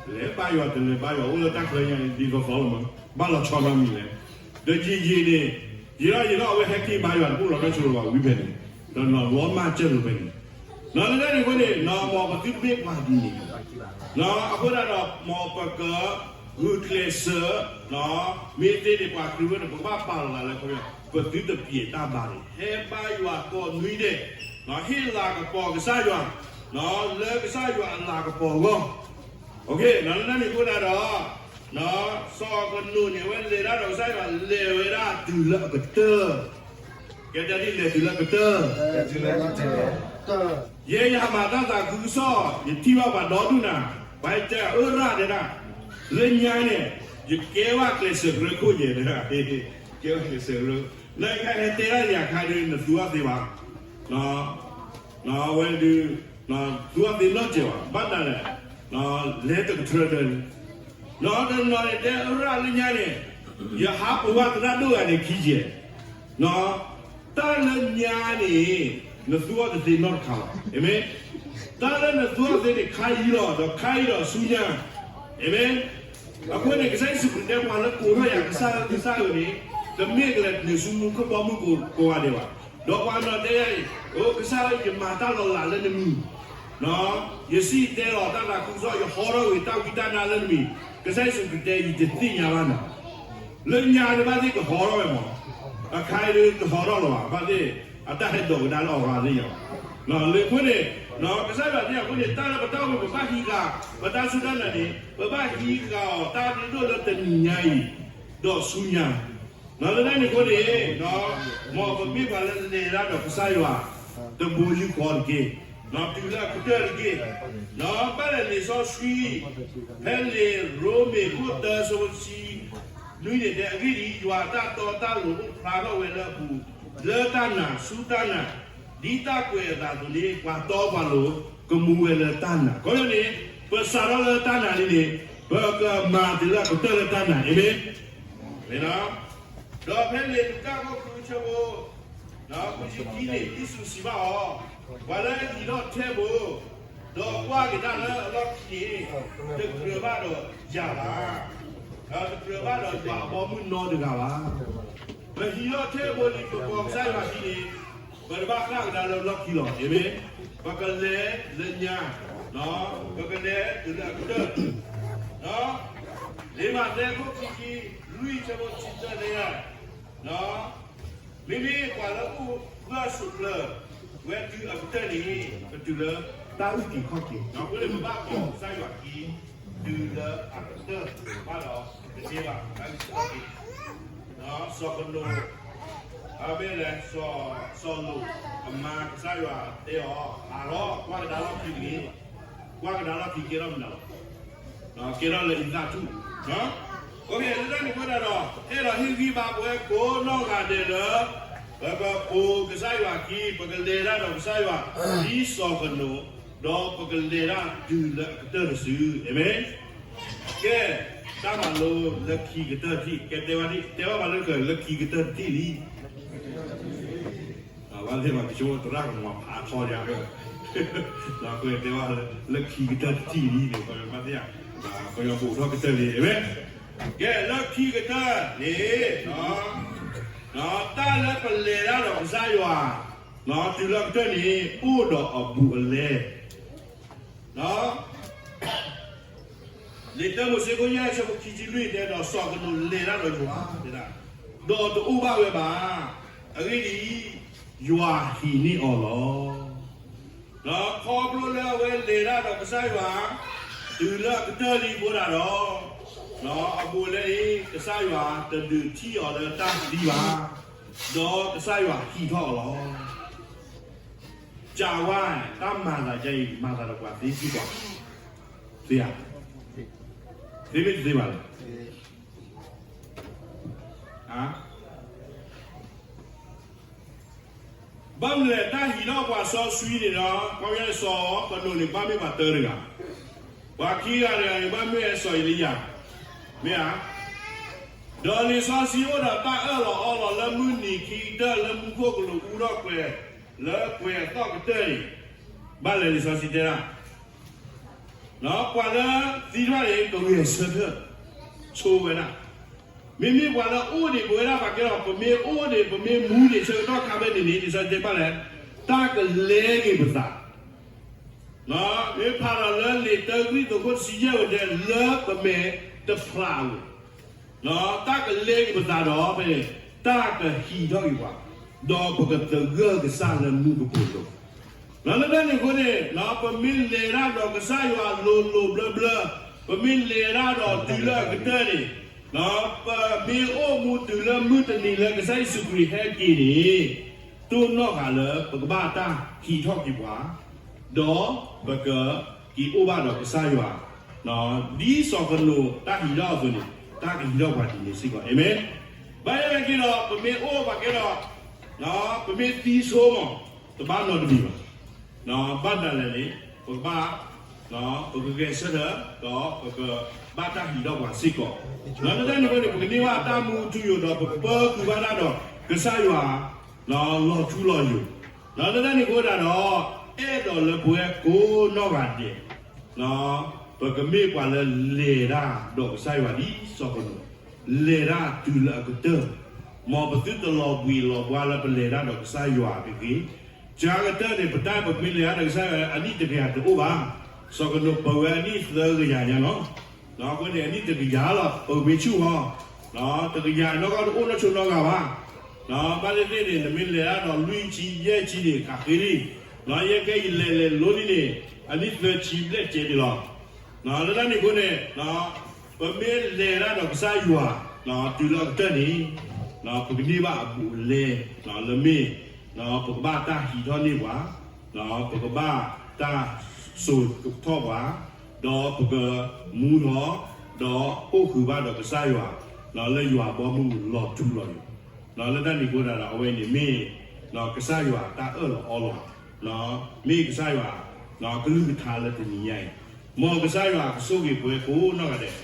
လဲၤဘါယွၤတလဲၤဘါယွၤ အိၣ်လၢတၢ်ချၢညါန့ၣ် ဒ်သိးသိးလီၤမး, ဘၣ်လီၤဆီနီတမံၤလဲၣ်. ဒီးယံာ်ယံာ်န့ၣ် ယံာ်ထီၣ်ယံာ်ထီၣ် အဝဲဟဲက့ၤဘါယွၤတဘူၣ်လီၤ တၢ်ဆိၣ်လီၤဘၣ်ဝံၤဖဲန့ၣ်, ဒီးနီၤလီၤမၢ်စၢၢ်လိာ်ဖဲန့ၣ်, နီၤလၢတၢ်န့ၣ်အဃိန့ၣ် နီၤမ်ပသုတမ့ၢ်ပှၤဒ်န့ၣ်, နီၤအဃိသတးဒီး မ်ပကဂုာ်ကျဲးစၢး, မ့ၢ်သ့န့ၣ် ပှၤခရံာ်ဖိန့ၣ် ပကဘၣ်ပာ်လီၤသးလၢခီပညီ ပသုတပျဲးတၢ်ဘါန့ၣ် ဟဲဘါယွၤကိးနွံဒဲး, ဟ့ၣ်လၤကပီၤကစၢ်ယွၤ လၢကစၢ်ယွၤအလၤကပီၤအဂီၢ်. နီၤလၢတၢ်န့ၣ်အဃိသတးဒီး စီၤအၤကနိးန့ၣ် အဝဲလဲၤတၢ်ဒီးကစၢ်ယွၤ လဲၤဝဲဒၣ်တုၤလၢအကတၢၢ်, ကဲဒ်လဲၤတုၤလၢအကတၢၢ် ယဲယဟးမၤတၢ်သးခုကစီၣ် ယထံၣ်ဘၣ်ပှၤဒီဒူၣ်နၤ, ပှၤတဲအၢရၣ်တဲဒၣ်, လၢညါန့ၣ် ယကဲဘၣ်ကျဲးစၢးကရၢခိၣ်ယဲၢ်တဲဒၣ်, ကဲဘၣ်ကျဲးစၢးကရၢ, နခါဟဲတဲဒၣ်ယၤခါဒုး နသူအီၤသ့ဘၣ်, အဝဲဒုး သူအီၤသ့နီတစဲးဘၣ်, ဘၣ်တၢ်လဲၣ်, လဲၤတကထြၢတၢၢ်န့ၣ်, နီၤတနီၤန့ၣ် တဲအၢရၣ်လၢညါန့ၣ်, ယဟးပဝဲသရၣ်ဒိၣ်ဂၤန့ၣ်ခံယဲၢ် တၢ်လၢညါန့ၣ် နသူအီၤတသ့နီတခါဘၣ်, အၤမ့ၣ်, တၢ်လၢနသူအီၤသ့န့ၣ် ခါအံၤလီၤ ဒီးခါအံၤဒီးဆူညါ, အၤမ့ၣ်. အဃိန့ၣ် ကစၢ်ယ့ၣ်ၡူးခရံာ်တဲပှၤလၢကိးထီၣ်ယၤကစၢ်ဧၢ ကစၢ်ဧၢန့ၣ်, တမ့ၢ်ကလဲၤနုာ်ဆူမူခိၣ်ဘီမုၢ်ကိးဂၤဒဲးဘၣ်, ဒီးပှၤနီၤတဲယၤအံၤ, အိ ကစၢ်ဧၢ ယမၤတၢ်လီၤလးလၢနမံၤ ယစံၣ်တဲၤလီၤတၢ်သးခုကစီၣ် ယဟီထီၣ်ဂ့ၤတၢ်ဝံတၢ်နါလၢနမံၤ, ကစၢ်ယ့ၣ်ၡူးခရံာ်တဲ ယတသ့ၣ်ညါဘၣ်နၤ, လၢညါဒံးဘၣ်သ့ၣ်ကဟီထီၣ်ဝဲမး, အခါအံၤဒုးတဟီထီၣ်လၢၤဘၣ်, ဘၣ်သ့ၣ် အတၢ်ဟဲဒိးကဒါလၢအီၤဂၤသ့ၣ်ညါဘၣ်, လၢအဃိန့ၣ် ကစၢ်ယွၤသ့ၣ်ညါအဃိန့ၣ် တၢ်လၢပတၢ်အိၣ်မူပဘၣ်ဟံးဃာ် ပတၢ်စူၢ်တၢ်နာ်န့ၣ် ပဘၣ်ဟံးဃာ်အီၤတၢ်ဒုးဒိၣ်လၢတနံၤညါအံၤ ဒီးဆူညါ လၢတၢ်န့ၣ်အဃိန့ၣ် မ်ပမ့ၢ်ပှၤလၢလဲၤတၢ်ဒီးကစၢ်ယွၤ တဘိယူၢ်ဃီတက့ၢ်, တုၤလၢအကတၢၢ်တက့ၢ်, ဘၣ်လဲၤလံာ်စီဆှံ ဖဲလံာ်ရိမ့ၤခိၣ်တၢ ဆၢဖိတဆံနွံန့ၣ်တဲ အဂ့ၢ်ဒ်အံၤ, ယွၤအတၢ်တီတၢ်လိၤအိၣ်ဖျါထီၣ်ဝဲလၢအပူၤ လၢတၢ်နာ်ဆူတၢ်နာ်, ဒ်တၢ်ကွဲးအသးအသိးန့ၣ် ပှၤတီပှၤလိၤကမူဝဲလၢတၢ်နာ်, ခီဖျိန့ၣ် ပစးထီၣ်လၢတၢ်နာ်လံန့ၣ် ပကမၤတုၤလၢအကတၢၢ်လၢတၢ်နာ်, အၤမ့ၣ်, ဒီးဖဲလံာ်လူၤကၣ်ခိၣ်ဃုဆၢဖိ ခွံဆံခံန့ၣ် ယ့ၣ်ၡူးစံးဘၣ်အီၤ, ပှၤလၢအဟံးထီၣ်ထဲဘိ ဒီးကွၢ်က့ၤတၢ်လၢအလီၢ်ခံန့ၣ် တကြၢးဘၣ်ဒီးယၤဘၣ်, တကြၢးဘၣ်ဒီးယွၤအဘီအမုၢ်နီတဂၤဘၣ်, ပဟံးထီၣ်ထဲဘိလံ ပကိးကစၢ်ယွၤခံန့ၣ် ပတဘၣ်ဃၣ်ကဒါလၢလီၢ်ခံလီၤ, အၤမ့ၣ်, ပကလဲၤလၢညါ, ပကလဲၤတုၤလၢအကတၢၢ်, လံာ်မးသဲခိၣ်ခံဆံလွံၢ်ဆၢဖိတဆံသၢတဲ မ့မ့ၢ်ပှၤလၢအအိၣ်ဘၣ်ဆိးကျၢၤဝဲတုၤအကတၢၢ်န့ၣ် ကတုၤလၢတၢ်အုၣ်က့ၤခီၣ်က့ၤ, အဃိန့ၣ် ပဘၣ်ကိးကစၢ်ယွၤခံ တုၤလၢအကတၢၢ်ဘၣ်ဒီး ကသ့ဘၣ်တၢ်အုၣ်က့ၤခီၣ်က့ၤ, စီၤကနိး အမ့ၢ်လဲၣ် စီၤလိာ်အမါ ကစၢ်ယွၤတဲအီၤ ဟးလီၤ ကွၢ်ကဒါလီၢ်ခံတဂ့ၤ, ကွၢ်ကဒါလီၢ်ခံကဲထီၣ်မနုၤလီၤ ကဲထီၣ်လၢအံသၣ်ထူၣ်, လၢတၢ်န့ၣ်အဃိသတးဒီး အဲၣ်ဒိးဟ့ၣ်ဂံၢ်ဘါပဝဲကိးနီၢ်ဂၤဒဲးလၢ ပကကိးကစၢ်ယွၤခံ ပကလဲၤတၢ်ဒီးကစၢ်ယွၤ ဒ်စီၤကနိး, ဒီးပကလဲၤတၢ်တုၤလၢအကတၢၢ်တစု, အၤမ့ၣ်, ကဲ, တၢ်မၤလိလၢခံကတၢၢ်တထံၣ်, ကဲတဲဘၣ်, တဲဘၣ်ပှၤလၢကလၢခံကတၢၢ်တထံၣ်လံ ဘၣ်သ့ၣ်ဘၣ်ကဆိသရၣ်ကမၤဖးထီယၤ, ဒီးတဲဘၣ်လၢခံကတၢၢ်တထံၣ်လံန့ၣ် ဘၣ်သ့ၣ်ဧါ, ကညီဘူၣ်ထီၣ်ကတၢၢ်လံ, အၤမ့ၣ်, ကဲလၢခံကတၢၢ်န့ၣ် တၢ်လၢပလဲၤတၢ်ဒီးကစၢ်ယွၤ တုၤလၢအကတၢၢ်န့ၣ် အိၣ်ဒီးအဘူးအလဲ လံာ်တၢမိၤၡ့ခိၣ်ယဲၢ်ဆၢဖိခံဆံလွံၢ်တဲ ဒီးစီၤကနိးလဲၤတၢ်ဒီးယွၤ, ဒီးတအိၣ်ဘၣ်ဝဲဘၣ်, အဂ့ၢ်ဒ်အံၤ, ယွၤဟံးန့ၢ်အီၤလီၤ. ဒီးခီဖျိလၢအဝဲလဲၤတၢ်ဒီးကစၢ်ယွၤ တုၤလၢအကတၢၢ်လံအဃိသတးဒီး အဘူးအလဲအံၤ ကစၢ်ယွၤတဒုးထံၣ်အီၤလၢတၢ်သံဘၣ်, ဒီးကစၢ်ယွၤဟံးထီၣ်အီၤလီၤ. ကးဝါ, တၢ်မၤသးဒ်အံၤ မၤသးဒီးပှၤသ့စ့ၢ်ကီး, သ့ဧါ, သ့မ့ၢ်တသ့ဘၣ်လဲၣ်. ဘၣ်မနုၤလဲၣ် တၢ်ဟံးထီၣ်ပှၤစီဆှံန့ၣ်ဒီး ခီဖျိစီၤကနိးန့ၣ် ဘၣ်မ့ၢ်ပှၤတၢတဂၤ, ပှၤခံဂၤတဂၤန့ၣ် ဘၣ်မ့ၢ်စီၤအ့လံယၤ, မ့ၢ်ဧါ. ဒီးလံာ်စီဆှံအိၣ်ဒီးတၢ်အၢၣ်လီၤအီလီၤလၢမုၢ်နံၤခံကတၢၢ် လၢမူခိၣ်ကလူးအူထီၣ်ကွဲၤ လၢကွဲၤအသီၣ်ကတၢၢ်န့ၣ်, ဘၣ်လဲၤလံာ်စီဆှံတဲဒၣ် ပှၤလၢသံတဖၣ်န့ၣ် ကဂဲၤဆၢထၢၣ်ဆိဝဲဒၣ်, မ့မ့ၢ်ပှၤလၢအိၣ်ဒံးပဝဲဒၣ်ပှၤကဲထီၣ် ပမ့ၢ်အိၣ်ဒံး ပမ့ၢ်မူဒံးဆၢကတီၢ်ခါဖဲန့ၣ်န့ၣ် လံာ်စီဆှံတဲဘၣ်လဲၣ်, တၢ်ကလဲက့ၤပသး မ့ၢ်ဖးဒီးလၢလံာ်တၢကရံၣ်သူးခိၣ်တဆံယဲၢ်ဝဲတဲ လၢပမဲာ်တဖျးအလိၤ, တၢ်ကလဲက့ၤပသးဒီးဖဲန့ၣ် တၢ်ကဟံးထီၣ်က့ၤပှၤ, ဒီးပကသဂၢၢ်ကစၢ်လၢမူကပိာ်လိၤ, လၢတၢ်န့ၣ်အဃိန့ၣ် ပမ့ၢ်လဲၤတၢ်ဒီးကစၢ်ယွၤလိၤလိၤဘျၢဘျၢ, ပမ့ၢ်လဲၤတၢ်ဒီးတုၤလၢအကတၢၢ်န့ၣ်, ပမ့ၢ်အိၣ်မူတုၤလၢမုၢ်တနံၤလၢကစၢ်ယ့ၣ်ၡူးခရံာ်ဟဲက့ၤန့ၣ်, တိၢ်နီၣ်ဃာ်လၢပကဘၣ်တၢ်ဟံးထီၣ်က့ၤပှၤ, ဒီးပကက့ၤအိၣ်ဘၣ်ဒီးကစၢ်ယွၤ, ဒ်စီၤကနိးတၢ်ဟံးထီၣ်အသိးန့ၣ် တၢ်ကဟံးထီၣ်ပှၤဒ်န့ၣ်စ့ၢ်ကီး, အၤမ့ၣ်. ဘၣ်ဆၣ်သနာ်က့ဒီး ပမ့ၢ်အိၣ်ပှၤကဲဒီး ပမ့ၢ်သံဆိမး တဘၣ်နီတမံၤဘၣ်, ဘၣ်တၢ်လဲၣ်န့ၣ် ပကဘၣ် ပကဂဲၤဆၢထၢၣ် ဒီးပကဘၣ်တၢ်ဟံးထီၣ်ပှၤစ့ၢ်ကီး, လၢတၢ်န့ၣ်အဃိန့ၣ် ပကန့ၢ်ဘၣ်တၢ်မူထူယိာ်ဒီးပကပၢၤဃုာ်ဘၣ်တၢ်ဒီးကစၢ်ယွၤ လီၤထူလီၤယိာ်, လၢတၢ်န့ၣ်အဃိသတးဒီး အဲၣ်ဒိးလၢပဝဲကိးနီၢ်ဂၤဒဲး ပကမ့ၢ်ပှၤလၢလဲၤတၢ်ဒီးကစၢ်ယွၤဒ်စီၤကနိး, လဲၤတၢ်တုၤလၢအကတၢၢ်, မ်ပသုတလီၤဘှံးလီၤဘှါလၢပလဲၤတၢ်ဒီးကစၢ်ယွၤတဂ့ၤ, ကကတၢၢ်န့ၣ် ပတၢ်ပမ့ၢ်လဲၤတၢ်ဒီးကစၢ်ယွၤအနံၣ်တကယၤတအိၣ်ဘၣ်. စီၤကနိးပၢၤဝဲအနံၣ်သၢကယၤညါလီၤ. အဃိန့ၣ် အနံၣ်တကယၤလီၤ ပမ့ၢ်ဆူၣ်ဟီ, တကယၤနီၢ်ကီၢ်တအိၣ်နီၢ်ဆိနီၢ်ဂၤဘၣ်. ဘၣ်သ့ၣ်သ့ၣ်န့ၣ် နမ့ၢ်လဲၤတၢ်ဒီးလွံၢ်ဆံယဲၢ်ဆံန့ၣ် ကးဃ့လံ. ယဲၢ်ကဲယလဲၤလဲၤလိလံန့ၣ် အနံၣ်သၢဆံဘျဲၣ်ကဲဒံးလီၤ. လၢတၢ်န့ၣ်အဃိန့ၣ် ပမ့ၢ်လဲၤတၢ်ဒီးကစၢ်ယွၤ တုၤလၢအကတၢၢ်န့ၣ် ပကန့ၢ်ဘၣ်အဘူးအလဲ လၢမ့ၢ် ပကဘၣ်တၢ်ဟံးထီၣ်န့ၢ်ပှၤ, ပကဘၣ်တၢ်စိာ်ထီၣ်ပှၤ, ဒီးပကမူထီၣ်, ဒီးအိၣ်ဃုာ်ဘၣ်ဒီးကစၢ်ယွၤ လၢယွၤဘီမုၢ်လီၤထူလီၤယိာ်. လၢတၢ်န့ၣ်အဃိဒၣ်ဒီး အဝဲန့ၣ်မ့ၢ် ကစၢ်ယွၤတၢ်အၢၣ်လီၤအီလီၤ, မ့ၢ်ကစၢ်ယွၤ ကလုၢ်ကထါလၢတနံၤညါအံၤ, မ်ကစၢ်ယွၤကဆိၣ်ဂ့ၤပှၤကိးနီၢ်ဂၤဒဲး.